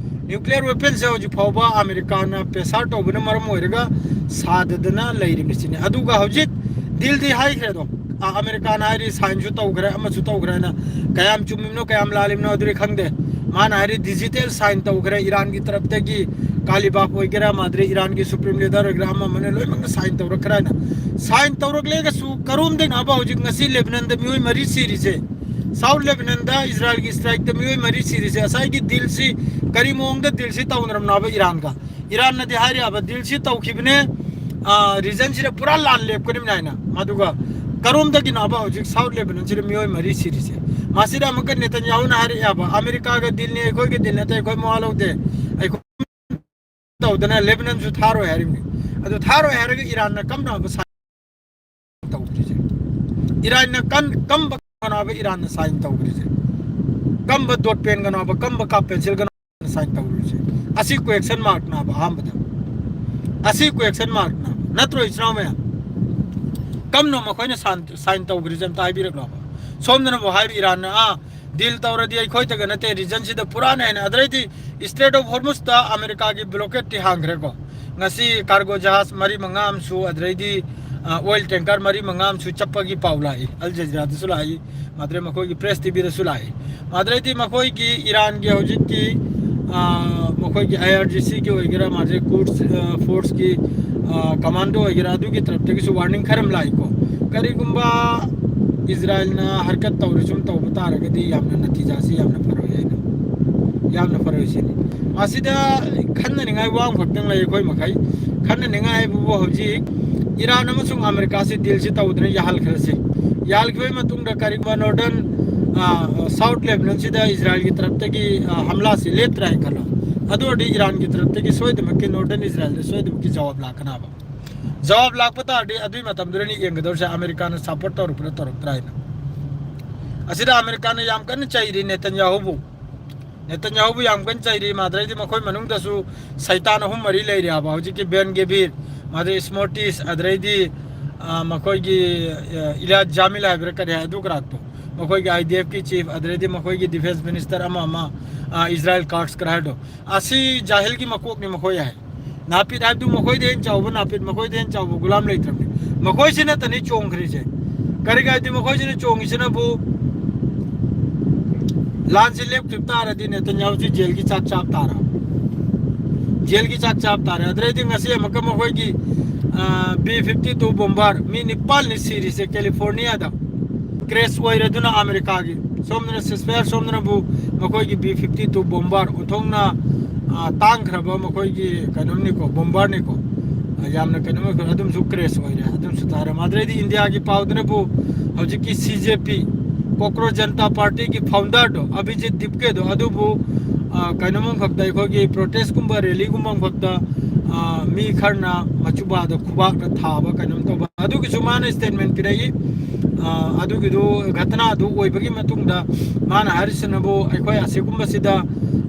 nuclear weapon ꯁꯦ ꯍꯧꯖꯤꯛ ꯐꯥꯎꯕ ꯑꯃꯦꯔꯤꯀꯥꯅ pressure ꯇꯧꯕꯅ ꯃꯔꯝ ꯑꯣꯏꯔꯒ ꯁꯥꯗꯗꯅ ꯂꯩꯔꯤꯕꯅꯤ ꯁꯤꯅꯤ꯫ ꯑꯗꯨꯒ ꯍꯧꯖꯤꯛ ꯗꯤꯜꯗꯤ ꯍꯥꯏꯈ꯭ꯔꯦꯗꯣ, ꯑ, ꯑꯃꯦꯔꯤꯀꯥꯅ ꯍꯥꯏꯔꯤ ꯁꯥꯏꯟꯁꯨ ꯇꯧꯈ꯭ꯔꯦ, ꯑꯃꯁꯨ ꯇꯧꯈ꯭ꯔꯦ ꯍꯥꯏꯅ꯫ ꯀꯌꯥꯝ ꯆꯨꯝꯃꯤꯕꯅꯣ ꯀꯌꯥꯝ ꯂꯥꯜꯂꯤꯕꯅꯣ ꯑꯗꯨꯗꯤ ꯈꯪꯗꯦ꯫ ꯃꯥꯅ ꯍꯥꯏꯔꯤ ꯗꯤꯖꯤꯇꯦꯜ ꯁꯥꯏꯟ ꯇꯧꯈ꯭ꯔꯦ, ꯏꯔꯥꯟꯒꯤ ꯇꯔꯞꯇꯒꯤ ꯀꯥꯂꯤꯕꯥꯐ ꯑꯣꯏꯒꯦꯔꯥ, ꯃꯥꯗ꯭ꯔꯤ ꯏꯔꯥꯟꯒꯤ ꯁꯨꯄ꯭ꯔꯤꯝ ꯂꯤꯗꯔ ꯑꯣꯏꯒꯦꯔꯥ, ꯑꯃ ꯑꯃꯅ ꯂꯣꯏꯅꯃꯛꯅ ꯁꯥꯏꯟ ꯇꯧꯔꯛꯈ꯭ꯔꯦ ꯍꯥꯏꯅ꯫ ꯁꯥꯏꯟ ꯇꯧꯔꯛꯂꯒꯁꯨ ꯀꯔꯣꯝꯗꯩꯅꯣꯕ ꯍꯧꯖꯤꯛ ꯉꯁꯤ ꯂꯦꯕꯅꯟꯗ ꯃꯤꯑꯣꯏ ꯃꯔꯤ ꯁꯤꯔꯤꯁꯦ? ꯁꯥꯎꯠ ꯂꯦꯕꯅꯟꯗ ꯏꯖꯔꯥꯏꯜꯒꯤ ꯁ꯭ꯇ꯭ꯔꯥꯏꯛꯇ ꯃꯤꯑꯣꯏ ꯃꯔꯤ ꯁꯤꯔꯤꯁꯦ? ꯉꯁꯥꯏꯒꯤ ꯗꯤꯜꯁꯤ ꯀꯔꯤ ꯃꯑꯣꯡꯗ ꯗꯤꯜꯁꯤ ꯇꯧꯅꯔꯝꯅꯣꯕ ꯏꯔꯥꯟꯒ? ꯏꯔꯥꯟꯅꯗꯤ ꯍꯥꯏꯔꯤꯕ ꯗꯤꯜꯁꯤ ꯇꯧꯈꯤꯕꯅꯦ, ꯑ, ꯔꯤꯖꯟꯁꯤꯗ ꯄꯨꯔꯥ ꯂꯥꯟ ꯂꯦꯞꯀꯅꯤꯕꯅꯦ ꯍꯥꯏꯅ꯫ ꯃꯗꯨꯒ ꯀꯔꯣꯝꯗꯒꯤꯅꯣꯕ ꯍꯧꯖꯤꯛ ꯁꯥꯎꯠ ꯂꯦꯕꯅꯟꯁꯤꯗ ꯃꯤꯑꯣꯏ ꯃꯔꯤ ꯁꯤꯔꯤꯁꯦ? ꯃꯁꯤꯗ ꯑꯃꯨꯛꯀ ꯅꯦꯇꯟꯌꯥꯍꯨꯅ ꯍꯥꯏꯔꯛꯑꯦꯕ, "ꯑꯃꯦꯔꯤꯀꯥꯒ ꯗꯤꯜꯅꯤ, ꯑꯩꯈꯣꯏꯒ ꯗꯤꯜ ꯅꯠꯇꯦ, ꯑꯩꯈꯣꯏ ꯃꯋꯥ ꯂꯧꯗꯦ, ꯑꯩꯈꯣꯏ ꯇꯧꯗꯅ ꯂꯦꯕꯅꯟꯁꯨ ꯊꯥꯔꯣꯏ" ꯍꯥꯏꯔꯤꯕꯅꯤ꯫ ꯑꯗꯨ ꯊꯥꯔꯣꯏ ꯍꯥꯏꯔꯒ ꯏꯔꯥꯟꯅ ꯀꯝꯅꯕ ꯁꯥꯏꯟ ꯇꯧꯗ꯭ꯔꯤꯁꯦ? ꯏꯔꯥꯟꯅ ꯀꯟ-, ꯀꯝꯕ ꯀꯅꯥꯕ ꯏꯔꯥꯟꯅ ꯁꯥꯏꯟ ꯇꯧꯗ꯭ꯔꯤꯁꯦ? ꯀꯝꯕ ꯗꯣꯠ ꯄꯦꯟꯒꯅꯣꯕ, ꯀꯝꯕ ꯀꯥꯞ ꯄꯦꯟꯁꯤꯜꯒꯅꯣ ꯁꯥꯏꯟ ꯇꯧꯔꯤꯁꯦ? ꯑꯁꯤ ꯀ꯭ꯋꯦꯁꯟ ꯃꯥꯔꯛꯅꯦꯕ ꯑꯍꯥꯟꯕꯗ꯫ ꯑꯁꯤ ꯀ꯭ꯋꯦꯛꯁꯟ ꯃꯥꯔꯛꯅ ꯅꯠꯇ꯭ꯔꯣ, ꯏꯆꯤꯟ ꯏꯅꯥꯎ ꯃꯌꯥꯝ? ꯀꯝꯅꯣ ꯃꯈꯣꯏꯅ ꯁꯥꯏꯟ ꯇꯧꯈ꯭ꯔꯤꯁꯦ ꯑꯝꯇ ꯍꯥꯏꯕꯤꯔꯛꯂꯣꯕ? ꯁꯣꯝꯗꯅꯕꯨ ꯍꯥꯏꯔꯤ, ꯏꯔꯥꯟꯅ ꯑꯥ ꯗꯤꯜ ꯇꯧꯔꯗꯤ ꯑꯩꯈꯣꯏꯗꯒ ꯅꯠꯇꯦ, ꯔꯤꯖꯟꯁꯤꯗ ꯄꯨꯔꯥꯅ ꯍꯦꯟꯅ꯫ ꯑꯗꯨꯗꯩꯗꯤ ꯏꯁꯇ꯭ꯔꯦꯠ ꯑꯣꯐ ꯍꯣꯔꯃꯨꯁꯇ ꯑꯃꯦꯔꯤꯀꯥꯒꯤ ꯕ꯭ꯂꯣꯀꯦꯠꯇꯤ ꯍꯥꯡꯈ꯭ꯔꯦꯀꯣ꯫ ꯉꯁꯤ ꯀꯥꯔꯒꯣ ꯖꯍꯥꯖ ꯃꯔꯤ ꯃꯉꯥ ꯑꯃꯁꯨ, ꯑꯗꯨꯗꯩꯗꯤ ꯑꯣꯏꯜ ꯇꯦꯡꯀꯔ ꯃꯔꯤ ꯃꯉꯥ ꯑꯃꯁꯨ ꯆꯠꯄꯒꯤ ꯄꯥꯎ ꯂꯥꯛꯏ, ꯑꯜ ꯖꯖꯤꯔꯥꯗꯁꯨ ꯂꯥꯛꯏ, ꯃꯥꯗ꯭ꯔꯦ ꯃꯈꯣꯏꯒꯤ ꯄ꯭ꯔꯦꯁ ꯇꯤꯚꯤꯗꯁꯨ ꯂꯥꯛꯏ꯫ ꯃꯥꯗ꯭ꯔꯦꯗꯤ ꯃꯈꯣꯏꯒꯤ ꯏꯔꯥꯟꯒꯤ ꯍꯧꯖꯤꯛꯀꯤ, ꯑ, ꯃꯈꯣꯏꯒꯤ ꯑꯥꯏ ꯑꯥꯔ ꯖꯤ ꯁꯤꯒꯤ ꯑꯣꯏꯒꯦꯔꯥ, ꯃꯥꯗ꯭ꯔꯦ ꯀꯨꯗꯁ, ꯑ, ꯐꯣꯔꯁꯀꯤ, ꯑ, ꯀꯃꯥꯟꯗꯣ ꯑꯣꯏꯒꯦꯔꯥ, ꯑꯗꯨꯒꯤ ꯇꯔꯞꯇꯒꯤꯁꯨ ꯋꯥꯔꯅꯤꯡ ꯈꯔ ꯑꯃ ꯂꯥꯛꯏꯀꯣ꯫ ꯀꯔꯤꯒꯨꯝꯕ ꯏꯖꯔꯥꯏꯜꯅ ꯍꯔꯀꯠ ꯇꯧꯔ ꯁꯨꯝ ꯇꯧꯕ ꯇꯥꯔꯒꯗꯤ ꯌꯥꯝꯅ ꯅꯇꯤꯖꯥꯁꯤ ꯌꯥꯝꯅ ꯐꯔꯣꯏ ꯍꯥꯏꯅ, ꯌꯥꯝꯅ ꯐꯔꯣꯏ ꯁꯤꯅꯤ꯫ ꯃꯁꯤꯗ ꯈꯟꯅꯅꯤꯡꯉꯥꯏ ꯋꯥ ꯑꯃꯈꯛꯇꯪ ꯂꯩ ꯑꯩꯈꯣꯏ ꯃꯈꯩ꯫ ꯈꯟꯅꯅꯤꯡꯉꯥꯏ ꯍꯥꯏꯕꯕꯨ ꯍꯧꯖꯤꯛ ꯏꯔꯥꯟ ꯑꯃꯁꯨꯡ ꯑꯃꯦꯔꯤꯀꯥꯁꯤ ꯗꯤꯜꯁꯤ ꯇꯧꯗꯅ ꯌꯥꯍꯜꯈ꯭ꯔꯁꯤ꯫ ꯌꯥꯍꯜꯈꯤꯕꯒꯤ ꯃꯇꯨꯡꯗ ꯀꯔꯤꯒꯨꯝꯕ ꯅꯣꯔꯗꯔꯟ, ꯑ, ꯁꯥꯎꯠ ꯂꯦꯕꯅꯟꯁꯤꯗ ꯏꯖꯔꯥꯏꯜꯒꯤ ꯇꯔꯞꯇꯒꯤ, ꯑ, ꯍꯝꯂꯥꯁꯤ ꯂꯦꯞꯇ꯭ꯔꯦ ꯍꯥꯏꯅ ꯈꯜꯂꯣ꯫ ꯑꯗꯨ ꯑꯣꯏꯔꯗꯤ ꯏꯔꯥꯟꯒꯤ ꯇꯔꯞꯇꯒꯤ ꯁꯣꯏꯗꯅꯃꯛꯀꯤ ꯅꯣꯔꯗꯔꯟ ꯏꯖꯔꯥꯏꯜꯗ ꯁꯣꯏꯗꯅꯃꯛꯀꯤ ꯖꯋꯥꯕ ꯂꯥꯛꯀꯅꯕ꯫ ꯖꯋꯥꯕ ꯂꯥꯛꯄ ꯇꯥꯔꯗꯤ ꯑꯗꯨꯒꯤ ꯃꯇꯝꯗꯨꯗꯅꯤ ꯌꯦꯡꯒꯗꯧꯔꯤꯁꯦ ꯑꯃꯦꯔꯤꯀꯥꯅ ꯁꯄꯣꯔꯠ ꯇꯧꯔꯛꯄ꯭ꯔꯥ ꯇꯧꯔꯛꯇ꯭ꯔꯥ ꯍꯥꯏꯅ꯫ ꯑꯁꯤꯗ ꯑꯃꯦꯔꯤꯀꯥꯅ ꯌꯥꯝ ꯀꯟꯅ ꯆꯩꯔꯤ ꯅꯦꯇꯟꯌꯥꯍꯨꯕꯨ꯫ ꯅꯦꯇꯟꯌꯥꯍꯨꯕꯨ ꯌꯥꯝ ꯀꯟꯅ ꯆꯩꯔꯤ꯫ ꯃꯥꯗ꯭ꯔꯩꯗꯤ ꯃꯈꯣꯏ ꯃꯅꯨꯡꯗꯁꯨ ꯁꯩꯇꯥꯟ ꯑꯍꯨꯝ ꯃꯔꯤ ꯂꯩꯔꯤ ꯍꯥꯏꯕ꯫ ꯍꯧꯖꯤꯛꯀꯤ ꯕꯦꯟ ꯒꯦꯕꯤꯔ, ꯃꯥꯗ꯭ꯔꯩ ꯁ꯭ꯃꯣꯇꯤꯁ, ꯑꯗꯨꯗꯩꯗꯤ, ꯑ, ꯃꯈꯣꯏꯒꯤ, ꯑ, ꯏꯂꯤꯌꯥꯗ ꯖꯥꯃꯤꯜ ꯍꯥꯏꯕ꯭ꯔꯥ ꯀꯔꯤ ꯍꯥꯏ, ꯑꯗꯨ ꯀꯔꯥꯛꯇꯣ꯫ ꯃꯈꯣꯏꯒꯤ ꯑꯥꯏ ꯗꯤ ꯑꯦꯐꯀꯤ ꯆꯤꯐ, ꯑꯗꯨꯗꯩꯗꯤ ꯃꯈꯣꯏꯒꯤ ꯗꯤꯐꯦꯟꯁ ꯃꯤꯅꯤꯁꯇꯔ ꯑꯃ ꯑꯃ, ꯑ, ꯏꯖꯔꯥꯏꯜ ꯀꯥꯔꯠꯁ ꯀꯔꯥꯏꯗꯣ꯫ ꯑꯁꯤ ꯖꯥꯍꯤꯜꯒꯤ ꯃꯀꯣꯛꯅꯤ ꯃꯈꯣꯏ ꯍꯥꯏ꯫ ꯅꯥꯄꯤꯠ ꯍꯥꯏꯕꯗꯨ ꯃꯈꯣꯏꯗ ꯍꯦꯟꯅ ꯆꯥꯎꯕ ꯅꯥꯄꯤꯠ, ꯃꯈꯣꯏꯗ ꯍꯦꯟꯅ ꯆꯥꯎꯕ ꯒꯨꯂꯥꯝ ꯂꯩꯇ꯭ꯔꯕꯅꯤ꯫ ꯃꯈꯣꯏꯁꯤ ꯅꯠꯇꯅꯤ ꯆꯣꯡꯈ꯭ꯔꯤꯁꯦ꯫ ꯀꯔꯤꯒꯤ ꯍꯥꯏꯗꯤ ꯃꯈꯣꯏꯁꯤꯅ ꯆꯣꯡꯉꯤꯁꯤꯅꯕꯨ ꯂꯥꯟꯁꯤ ꯂꯦꯞꯈꯤꯕ ꯇꯥꯔꯗꯤ ꯅꯦꯇꯟꯌꯥꯍꯨꯁꯤ ꯖꯦꯜꯒꯤ ꯆꯥꯛ ꯆꯥꯕ ꯇꯥꯔꯕ꯫ ꯖꯦꯜꯒꯤ ꯆꯥꯛ ꯆꯥꯕ ꯇꯥꯔꯦ꯫ ꯑꯗꯨꯗꯩꯗꯤ ꯉꯁꯤ ꯑꯃꯨꯛꯀ ꯃꯈꯣꯏꯒꯤ, ꯑ, ꯕꯤ ꯐꯤꯐꯇꯤ ꯇꯨ ꯕꯣꯝꯕꯥꯔ ꯃꯤ ꯅꯤꯄꯥꯜꯅꯤ ꯁꯤꯔꯤꯁꯦ ꯀꯦꯂꯤꯐꯣꯔꯅꯤꯌꯥꯗ꯫ ꯀ꯭ꯔꯦꯁ ꯑꯣꯏꯔꯦ꯫ ꯑꯗꯨꯅ ꯑꯃꯦꯔꯤꯀꯥꯒꯤ ꯁꯣꯝꯗꯅ ꯁꯤꯁꯐꯥꯌꯔ, ꯁꯣꯝꯗꯅꯕꯨ ꯃꯈꯣꯏꯒꯤ ꯕꯤ ꯐꯤꯐꯇꯤ ꯇꯨ ꯕꯣꯝꯕꯥꯔ ꯑꯣꯟꯊꯣꯛꯅ, ꯑ, ꯇꯥꯡꯈ꯭ꯔꯕ ꯃꯈꯣꯏꯒꯤ ꯀꯩꯅꯣꯝꯅꯤꯀꯣ, ꯕꯣꯝꯕꯥꯔꯅꯤꯀꯣ꯫ ꯑ, ꯌꯥꯝꯅ ꯀꯩꯅꯣꯝ ꯑꯣꯏꯈ꯭ꯔꯦ꯫ ꯑꯗꯨꯝꯁꯨ ꯀ꯭ꯔꯦꯁ ꯑꯣꯏꯔꯦ꯫ ꯑꯗꯨꯝꯁꯨ ꯇꯥꯔꯦ꯫ ꯃꯥꯗ꯭ꯔꯩꯗꯤ ꯏꯟꯗꯤꯌꯥꯒꯤ ꯄꯥꯎꯗꯅꯕꯨ ꯍꯧꯖꯤꯛꯀꯤ ꯁꯤ ꯖꯦ ꯄꯤ, ꯀꯣꯀ꯭ꯔꯣꯖ ꯖꯅꯇꯥ ꯄꯥꯔꯇꯤꯒꯤ ꯐꯥꯎꯟꯗꯔꯗꯣ, ꯑꯚꯤꯖꯤꯠ ꯗꯤꯞꯀꯦꯗꯣ, ꯑꯗꯨꯕꯨ, ꯑ, ꯀꯩꯅꯣꯝ ꯑꯃꯈꯛꯇ, ꯑꯩꯈꯣꯏꯒꯤ ꯄ꯭ꯔꯣꯇꯦꯁꯀꯨꯝꯕ ꯔꯦꯂꯤꯒꯨꯝꯕ ꯑꯃꯈꯛꯇ, ꯑ, ꯃꯤ ꯈꯔꯅ ꯃꯆꯨꯕꯥꯗ ꯈꯨꯕꯥꯛꯅ ꯊꯥꯕ ꯀꯩꯅꯣꯝ ꯇꯧꯕ꯫ ꯑꯗꯨꯒꯤꯁꯨ ꯃꯥꯅ ꯁ꯭ꯇꯦꯠꯃꯦꯟ ꯄꯤꯔꯛꯏ꯫ ꯑ, ꯑꯗꯨꯒꯤꯗꯨ ꯘꯇꯅꯥꯗꯨ ꯑꯣꯏꯕꯒꯤ ꯃꯇꯨꯡꯗ ꯃꯥꯅ ꯍꯥꯏꯔꯤꯁꯤꯅꯕꯨ ꯑꯩꯈꯣꯏ ꯑꯁꯤꯒꯨꯝꯕꯁꯤꯗ,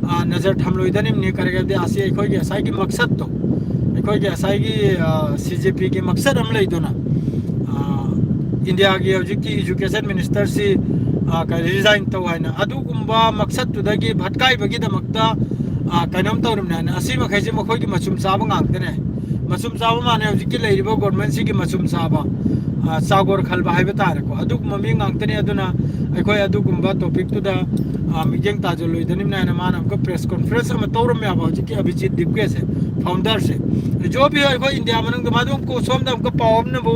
ꯑ, ꯅꯖꯔ ꯊꯝꯂꯣꯏꯗꯅꯤꯡꯅꯤ꯫ ꯀꯔꯤꯒꯤꯗꯤ ꯑꯁꯤ ꯑꯩꯈꯣꯏꯒꯤ ꯉꯁꯥꯏꯒꯤ ꯃꯛꯁꯠꯇꯣ, ꯑꯩꯈꯣꯏꯒꯤ ꯉꯁꯥꯏꯒꯤ ꯁꯤ ꯖꯦ ꯄꯤꯒꯤ ꯃꯛꯁꯠ ꯑꯃ ꯂꯩꯗꯅ, ꯏꯟꯗꯤꯌꯥꯒꯤ ꯍꯧꯖꯤꯛꯀꯤ ꯏꯖꯨꯀꯦꯁꯟ ꯃꯤꯅꯤꯁꯇꯔꯁꯤ ꯔꯤꯖꯥꯏꯟ ꯇꯧ ꯍꯥꯏꯅ, ꯑꯗꯨꯒꯨꯝꯕ ꯃꯛꯁꯠꯇꯨꯗꯒꯤ ꯚꯠꯀꯥꯏꯕꯒꯤꯗꯃꯛꯇ ꯀꯩꯅꯣꯝ ꯇꯧꯔꯤꯕꯅꯦ ꯍꯥꯏꯅ, ꯑꯁꯤ ꯃꯈꯩꯁꯦ ꯃꯈꯣꯏꯒꯤ ꯃꯆꯨꯝ ꯆꯥꯕ ꯉꯥꯛꯇꯅꯦ꯫ ꯃꯆꯨꯝ ꯆꯥꯕ ꯃꯥꯅꯦ ꯍꯧꯖꯤꯛꯀꯤ ꯂꯩꯔꯤꯕ ꯒꯣꯔꯃꯦꯟꯁꯤꯒꯤ ꯃꯆꯨꯝ ꯆꯥꯕ, ꯆꯥꯒꯣꯔ ꯈꯜꯕ ꯍꯥꯏꯕ ꯇꯥꯔꯦꯀꯣ, ꯑꯗꯨꯒꯨꯝꯕ ꯃꯤ ꯉꯥꯛꯇꯅꯤ꯫ ꯑꯗꯨꯅ ꯑꯩꯈꯣꯏ ꯑꯗꯨꯒꯨꯝꯕ ꯇꯣꯄꯤꯛꯇꯨꯗ ꯃꯤꯠꯌꯦꯡ ꯇꯥꯖꯜꯂꯣꯏꯗꯅꯤꯅ ꯍꯥꯏꯅ ꯃꯥꯅ ꯑꯃꯨꯛꯀ ꯄ꯭ꯔꯦꯁ ꯀꯣꯟꯐ꯭ꯔꯦꯟꯁ ꯑꯃ ꯇꯧꯔꯝꯃꯦꯕ꯫ ꯍꯧꯖꯤꯛꯀꯤ ꯑꯚꯤꯖꯤꯠ ꯗꯤꯞꯀꯦꯁꯦ, ꯐꯥꯎꯟꯗꯔꯁꯦ, ꯖꯣꯕꯤ ꯑꯩꯈꯣꯏ ꯏꯟꯗꯤꯌꯥ ꯃꯅꯨꯡꯗ ꯃꯥꯗꯨ ꯁꯣꯝꯗ ꯑꯃꯨꯛꯀ ꯄꯥꯎ ꯑꯃꯅꯕꯨ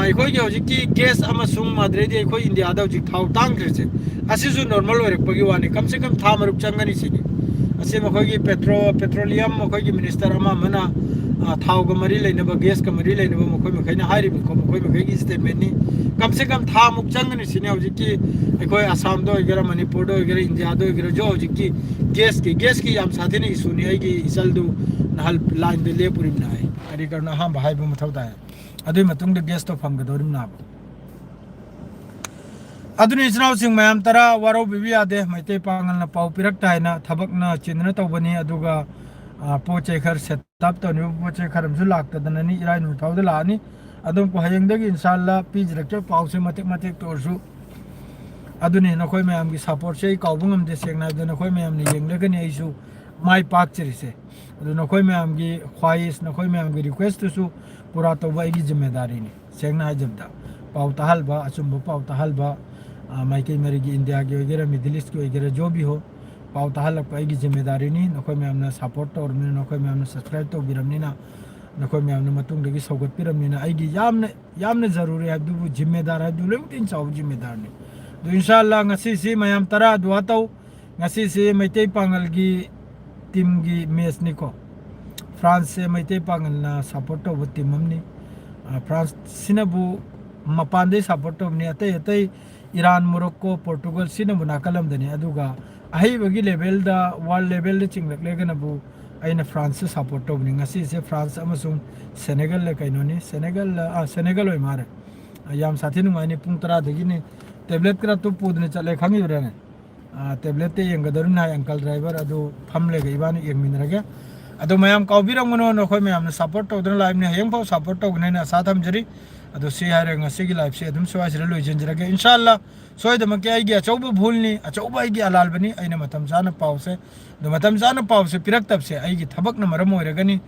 ꯑꯩꯈꯣꯏꯒꯤ ꯍꯧꯖꯤꯛꯀꯤ ꯒꯦꯁ ꯑꯃꯁꯨꯡ ꯃꯗꯨꯗꯩꯗꯤ ꯑꯩꯈꯣꯏ ꯏꯟꯗꯤꯌꯥꯗ ꯍꯧꯖꯤꯛ ꯊꯥꯎ ꯇꯥꯡꯈ꯭ꯔꯤꯁꯦ, ꯑꯁꯤꯁꯨ ꯅꯣꯔꯃꯦꯜ ꯑꯣꯏꯔꯛꯄꯒꯤ ꯋꯥꯅꯤ꯫ ꯀꯝ ꯁꯦ ꯀꯝ ꯊꯥ ꯃꯔꯨꯛ ꯆꯪꯒꯅꯤ ꯁꯤꯅꯤ꯫ ꯑꯁꯤ ꯃꯈꯣꯏꯒꯤ ꯄꯦꯇ꯭ꯔꯣ ꯄꯦꯇ꯭ꯔꯣꯂꯤꯌꯝ, ꯃꯈꯣꯏꯒꯤ ꯃꯤꯅꯤꯁꯇꯔ ꯑꯃ ꯑꯃꯅ ꯊꯥꯎꯒ ꯃꯔꯤ ꯂꯩꯅꯕ, ꯒꯦꯁꯀ ꯃꯔꯤ ꯂꯩꯅꯕ ꯃꯈꯣꯏ ꯃꯈꯩꯅ ꯍꯥꯏꯔꯤꯕꯀꯣ, ꯃꯈꯣꯏ ꯃꯈꯩꯒꯤ ꯁ꯭ꯇꯦꯠꯃꯦꯟꯅꯤ꯫ ꯀꯝ ꯁꯦ ꯀꯝ ꯊꯥ ꯃꯨꯛ ꯆꯪꯒꯅꯤ ꯁꯤꯅꯤ꯫ ꯍꯧꯖꯤꯛꯀꯤ ꯑꯩꯈꯣꯏ ꯑꯁꯥꯝꯗ ꯑꯣꯏꯒꯦꯔꯥ, ꯃꯅꯤꯄꯨꯔꯗ ꯑꯣꯏꯒꯦꯔꯥ, ꯏꯟꯗꯤꯌꯥꯗ ꯑꯣꯏꯒꯦꯔꯥ, ꯍꯧꯖꯤꯛ ꯍꯧꯖꯤꯛꯀꯤ ꯒꯦꯁꯀꯤ ꯒꯦꯁꯀꯤ ꯌꯥꯝ ꯁꯥꯊꯤꯅ ꯏꯁꯨꯅꯤ꯫ ꯑꯩꯒꯤ ꯏꯆꯜꯗꯨ ꯅꯍꯥꯟ ꯂꯥꯏꯟꯗ ꯂꯦꯞꯄꯨꯔꯤꯕꯅꯤ ꯍꯥꯏ꯫ ꯀꯔꯤ ꯀꯔꯤꯅꯣ ꯑꯍꯥꯟꯕ ꯍꯥꯏꯕ ꯃꯊꯧ ꯇꯥꯏ꯫ ꯑꯗꯨꯒꯤ ꯃꯇꯨꯡꯗ ꯒꯦꯁꯇꯣ ꯐꯪꯒꯗꯧꯔꯤꯕꯅꯦꯕ꯫ ꯑꯗꯨꯅ ꯏꯆꯤꯟ ꯏꯅꯥꯎꯁꯤꯡ ꯃꯌꯥꯝ ꯇꯔꯥ ꯋꯥꯔꯧꯕꯤꯕ ꯌꯥꯗꯦ꯫ ꯃꯩꯇꯩ ꯄꯥꯉꯜꯅ ꯄꯥꯎ ꯄꯤꯔꯛꯇ ꯍꯥꯏꯅ ꯊꯕꯛꯅ ꯆꯤꯟꯗꯨꯅ ꯇꯧꯕꯅꯤ꯫ ꯑꯗꯨꯒ ꯄꯣꯠ ꯆꯩ ꯈꯔ ꯁꯦꯠ ꯑꯞ ꯇꯧꯅꯤꯡꯕ ꯄꯣꯠ ꯆꯩ ꯈꯔ ꯑꯃꯁꯨ ꯂꯥꯛꯇꯗꯅꯅꯤ꯫ ꯏꯔꯥꯏ ꯅꯨꯃꯤꯠ ꯐꯥꯎꯗ ꯂꯥꯛꯑꯅꯤ꯫ ꯑꯗꯨꯝ ꯍꯌꯦꯡꯗꯒꯤ ꯏꯟꯁꯥꯜꯂꯥ ꯄꯤꯖꯔꯛꯀꯦ ꯄꯥꯎꯁꯦ ꯃꯇꯦꯛ ꯃꯇꯦꯛꯇ ꯑꯣꯏꯔꯁꯨ꯫ ꯑꯗꯨꯅꯤ ꯅꯈꯣꯏ ꯃꯌꯥꯝꯒꯤ ꯁꯞꯄꯣꯔꯠꯁꯦ ꯑꯩ ꯀꯥꯎꯕ ꯉꯝꯗꯦ꯫ ꯁꯦꯡꯅ ꯍꯥꯏꯕꯗ ꯅꯈꯣꯏ ꯃꯌꯥꯝꯅ ꯌꯦꯡꯂꯒꯅꯤ ꯑꯩꯁꯨ ꯃꯥꯏ ꯄꯥꯛꯆꯔꯤꯁꯦ꯫ ꯑꯗꯨ ꯅꯈꯣꯏ ꯃꯌꯥꯝꯒꯤ ꯈ꯭ꯋꯥꯏꯁ, ꯅꯈꯣꯏ ꯃꯌꯥꯝꯒꯤ ꯔꯤꯀ꯭ꯋꯦꯁꯇꯨꯁꯨ ꯄꯨꯔꯥ ꯇꯧꯕ ꯑꯩꯒꯤ ꯖꯤꯝꯃꯦꯗꯥꯔꯤꯅꯤ꯫ ꯁꯦꯡꯅ ꯍꯥꯏꯖꯕꯗ ꯄꯥꯎ ꯇꯥꯍꯜꯕ, ꯑꯆꯨꯝꯕ ꯄꯥꯎ ꯇꯥꯍꯜꯕ, ꯃꯥꯏꯀꯩ ꯃꯔꯤꯒꯤ, ꯏꯟꯗꯤꯌꯥꯒꯤ ꯑꯣꯏꯒꯦꯔꯥ, ꯃꯤꯗꯜ ꯏꯁꯀꯤ ꯑꯣꯏꯒꯦꯔꯥ, ꯖꯣꯕꯤ ꯍꯣ, ꯄꯥꯎ ꯇꯥꯍꯜꯂꯛꯄ ꯑꯩꯒꯤ ꯖꯤꯝꯃꯦꯗꯥꯔꯤꯅꯤ꯫ ꯅꯈꯣꯏ ꯃꯌꯥꯝꯅ ꯁꯞꯄꯣꯔꯠ ꯇꯧꯔꯕꯅꯤꯅ, ꯅꯈꯣꯏ ꯃꯌꯥꯝꯅ ꯁꯕꯁꯀ꯭ꯔꯥꯏꯕ ꯇꯧꯕꯤꯔꯕꯅꯤꯅ, ꯅꯈꯣꯏ ꯃꯌꯥꯝꯅ ꯃꯇꯨꯡꯗꯒꯤ ꯁꯧꯒꯠꯄꯤꯔꯕꯅꯤꯅ ꯑꯩꯒꯤ ꯌꯥꯝꯅ ꯌꯥꯝꯅ ꯖꯔꯨꯔꯤ ꯍꯥꯏꯕꯗꯨꯕꯨ, ꯖꯤꯝꯃꯦꯗꯥꯔ ꯍꯥꯏꯕꯗꯨ ꯂꯣꯏꯅꯃꯛꯇꯤ ꯆꯥꯎꯕ ꯖꯤꯝꯃꯦꯗꯥꯔꯅꯤ꯫ ꯑꯗꯨ ꯏꯟꯁꯥꯜꯂꯥ ꯉꯁꯤꯁꯤ ꯃꯌꯥꯝ ꯇꯔꯥ ꯗꯨꯋꯥ ꯇꯧ꯫ ꯉꯁꯤꯁꯤ ꯃꯩꯇꯩ ꯄꯥꯉꯜꯒꯤ ꯇꯤꯝꯒꯤ ꯃꯦꯠꯆꯅꯤꯀꯣ꯫ ꯐ꯭ꯔꯥꯟꯁꯁꯦ ꯃꯩꯇꯩ ꯄꯥꯉꯜꯅ ꯁꯞꯄꯣꯔꯠ ꯇꯧꯕ ꯇꯤꯝ ꯑꯃꯅꯤ꯫ ꯐ꯭ꯔꯥꯟꯁꯁꯤꯅꯕꯨ ꯃꯄꯥꯟꯗꯩ ꯁꯞꯄꯣꯔꯠ ꯇꯧꯕꯅꯤ꯫ ꯑꯇꯩ ꯑꯇꯩ ꯏꯔꯥꯟ, ꯃꯣꯔꯣꯛꯀꯣ, ꯄꯣꯔꯇꯨꯒꯜ ꯁꯤꯅꯕꯨ ꯅꯥꯀꯜ ꯑꯃꯗꯅꯤ꯫ ꯑꯗꯨꯒ ꯑꯍꯩꯕꯒꯤ ꯂꯦꯚꯦꯜꯗ, ꯋꯥꯔꯜ ꯂꯦꯚꯦꯜꯗ ꯆꯤꯡꯂꯛꯂꯒꯅꯕꯨ ꯑꯩꯅ ꯐ꯭ꯔꯥꯟꯁꯁꯦ ꯁꯞꯄꯣꯔꯠ ꯇꯧꯕꯅꯤ꯫ ꯉꯁꯤꯁꯦ ꯐ꯭ꯔꯥꯟꯁ ꯑꯃꯁꯨꯡ ꯁꯦꯅꯦꯒꯜꯗ ꯀꯩꯅꯣꯅꯤ, ꯁꯦꯅꯦꯒꯜꯗ, ꯑꯥ, ꯁꯦꯅꯦꯒꯜ ꯑꯣꯏ ꯃꯥꯜꯂꯦ꯫ ꯌꯥꯝ ꯁꯥꯊꯤ ꯅꯨꯡꯉꯥꯏꯅꯤ꯫ ꯄꯨꯡ ꯇꯔꯥꯗꯒꯤꯅꯤ꯫ ꯇꯦꯕ꯭ꯂꯦꯠ ꯈꯔ ꯇꯨꯞ ꯄꯨꯗꯅ ꯆꯠꯂꯦ, ꯈꯪꯉꯤꯕ꯭ꯔꯥꯅꯦ? ꯇꯦꯕ꯭ꯂꯦꯠꯇ ꯌꯦꯡꯒꯗꯧꯔꯤꯕꯅꯤ ꯍꯥꯏ ꯑꯪꯀꯜ ꯗ꯭ꯔꯥꯏꯚꯔ꯫ ꯑꯗꯨ ꯐꯝꯂꯒ ꯏꯕꯥꯅꯤ ꯌꯦꯡꯃꯤꯟꯅꯔꯒꯦ꯫ ꯑꯗꯣ ꯃꯌꯥꯝ ꯀꯥꯎꯕꯤꯔꯝꯒꯅꯨ, ꯅꯈꯣꯏ ꯃꯌꯥꯝꯅ ꯁꯞꯄꯣꯔꯠ ꯇꯧꯗꯨꯅ ꯂꯥꯛꯏꯕꯅꯤ, ꯍꯌꯦꯡꯐꯥꯎ ꯁꯞꯄꯣꯔꯠ ꯇꯧꯒꯅꯤ ꯍꯥꯏꯅ ꯑꯁꯥ ꯊꯝꯖꯔꯤ꯫ ꯑꯗꯣ ꯁꯤ ꯍꯥꯏꯔꯒ ꯉꯁꯤꯒꯤ ꯂꯥꯏꯐꯁꯦ ꯑꯗꯨꯝ ꯁ꯭ꯋꯥꯏꯁꯤꯗ ꯂꯣꯏꯁꯤꯟꯖꯔꯒꯦ꯫ ꯏꯟꯁꯥꯜꯂꯥ, ꯁꯣꯏꯗꯃꯛꯀꯤ ꯑꯩꯒꯤ ꯑꯆꯧꯕ ꯚꯨꯜꯅꯤ, ꯑꯆꯧꯕ ꯑꯩꯒꯤ ꯑꯂꯥꯜꯕꯅꯤ꯫ ꯑꯩꯅ ꯃꯇꯝ ꯆꯥꯅ ꯄꯥꯎꯁꯦ, ꯑꯗꯣ ꯃꯇꯝ ꯆꯥꯅ ꯄꯥꯎꯁꯦ ꯄꯤꯔꯛꯇꯕꯁꯦ ꯑꯩꯒꯤ ꯊꯕꯛꯅ ꯃꯔꯝ ꯑꯣꯏꯔꯒꯅꯤ,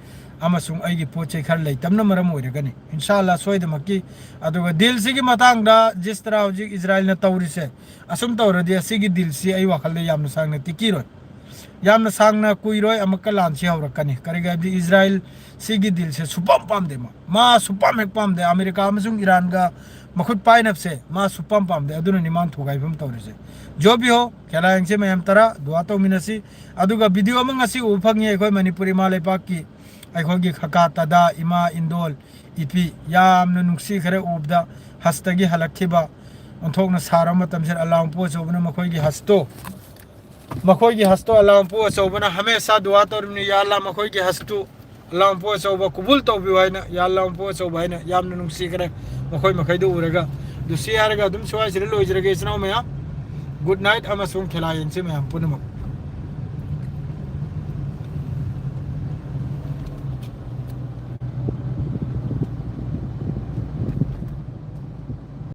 ꯑꯃꯁꯨꯡ ꯑꯩꯒꯤ ꯄꯣꯠ ꯆꯩ ꯈꯔ ꯂꯩꯇꯕꯅ ꯃꯔꯝ ꯑꯣꯏꯔꯒꯅꯤ꯫ ꯏꯟꯁꯥꯜꯂꯥ, ꯁꯣꯏꯗꯃꯛꯀꯤ꯫ ꯑꯗꯨꯒ ꯗꯤꯜꯁꯤꯒꯤ ꯃꯇꯥꯡꯗ ꯖꯤꯁ ꯇꯔꯥ ꯍꯧꯖꯤꯛ ꯏꯖꯔꯥꯏꯜꯅ ꯇꯧꯔꯤꯁꯦ, ꯑꯁꯨꯝ ꯇꯧꯔꯗꯤ ꯑꯁꯤꯒꯤ ꯗꯤꯜꯁꯤ ꯑꯩ ꯋꯥꯈꯜꯗ ꯌꯥꯝꯅ ꯁꯥꯡꯅ ꯇꯤꯛꯀꯤꯔꯣꯏ, ꯌꯥꯝꯅ ꯁꯥꯡꯅ ꯀꯨꯏꯔꯣꯏ, ꯑꯃꯨꯛꯀ ꯂꯥꯟꯁꯤ ꯍꯧꯔꯛꯀꯅꯤ꯫ ꯀꯔꯤꯒꯤ ꯍꯥꯏꯕꯗꯤ ꯏꯖꯔꯥꯏꯜ ꯁꯤꯒꯤ ꯗꯤꯜꯁꯦ ꯁꯨꯄꯥꯝ ꯄꯥꯝꯗꯦ, ꯃꯥ, ꯃꯥ ꯁꯨꯄꯥꯝ ꯍꯦꯛ ꯄꯥꯝꯗꯦ꯫ ꯑꯃꯦꯔꯤꯀꯥ ꯑꯃꯁꯨꯡ ꯏꯔꯥꯟꯒ ꯃꯈꯨꯠ ꯄꯥꯏꯅꯕꯁꯦ ꯃꯥ ꯁꯨꯄꯥꯝ ꯄꯥꯝꯗꯦ, ꯑꯗꯨꯅꯅꯤ ꯃꯥꯅ ꯊꯨꯒꯥꯏꯐꯝ ꯇꯧꯔꯤꯁꯦ꯫ ꯖꯣ ꯚꯤ ꯍꯣ, ꯈꯦꯂꯥ ꯌꯦꯡꯁꯦ ꯃꯌꯥꯝ ꯇꯔꯥ, ꯗꯨꯋꯥ ꯇꯧꯃꯤꯟꯅꯁꯤ꯫ ꯑꯗꯨꯒ ꯚꯤꯗꯤꯑꯣ ꯑꯃ ꯉꯁꯤ ꯎꯕ ꯐꯪꯉꯤ ꯑꯩꯈꯣꯏ ꯃꯅꯤꯄꯨꯔ ꯏꯃꯥ ꯂꯩꯄꯥꯛꯀꯤ, ꯑꯩꯈꯣꯏꯒꯤ ꯈꯀꯥ ꯇꯗꯥ, ꯏꯃꯥ ꯏꯟꯗꯣꯜ, ꯏꯄꯤ, ꯌꯥꯝꯅ ꯅꯨꯡꯁꯤꯈ꯭ꯔꯦ ꯎꯕꯗ꯫ ꯍꯁꯇꯒꯤ ꯍꯜꯂꯛꯈꯤꯕ, ꯑꯣꯟꯊꯣꯛꯅ ꯁꯥꯔꯕ ꯃꯇꯝꯁꯤꯗ ꯑꯜꯂꯥꯍ ꯃꯄꯨ ꯑꯆꯧꯕꯅ ꯃꯈꯣꯏꯒꯤ ꯍꯁꯇꯣ, ꯃꯈꯣꯏꯒꯤ ꯍꯁꯇꯣ ꯑꯜꯂꯥꯍ ꯃꯄꯨ ꯑꯆꯧꯕꯅ ꯍꯃꯦꯁꯥ ꯗꯨꯋꯥ ꯇꯧꯔꯤꯕꯅꯤ, "ꯌꯥ ꯑꯜꯂꯥꯍ, ꯃꯈꯣꯏꯒꯤ ꯍꯁꯇꯨ ꯑꯜꯂꯥꯍ ꯃꯄꯨ ꯑꯆꯧꯕ ꯀꯨꯕꯨꯜ ꯇꯧꯕꯤꯌꯨ" ꯍꯥꯏꯅ, "ꯌꯥ ꯑꯜꯂꯥꯍ ꯃꯄꯨ ꯑꯆꯧꯕ" ꯍꯥꯏꯅ꯫ ꯌꯥꯝꯅ ꯅꯨꯡꯁꯤꯈ꯭ꯔꯦ ꯃꯈꯣꯏ ꯃꯈꯩꯗꯨ ꯎꯔꯒ꯫ ꯑꯗꯨ ꯁꯤ ꯍꯥꯏꯔꯒ ꯑꯗꯨꯝ ꯁ꯭ꯋꯥꯏꯁꯤꯗ ꯂꯣꯏꯖꯔꯒꯦ, ꯏꯆꯤꯟ ꯏꯅꯥꯎ ꯃꯌꯥꯝ꯫ ꯒꯨꯗ ꯅꯥꯏꯠ ꯑꯃꯁꯨꯡ ꯈꯦꯂꯥ ꯌꯦꯡꯁꯤ ꯃꯌꯥꯝ ꯄꯨꯝꯅꯃꯛ꯫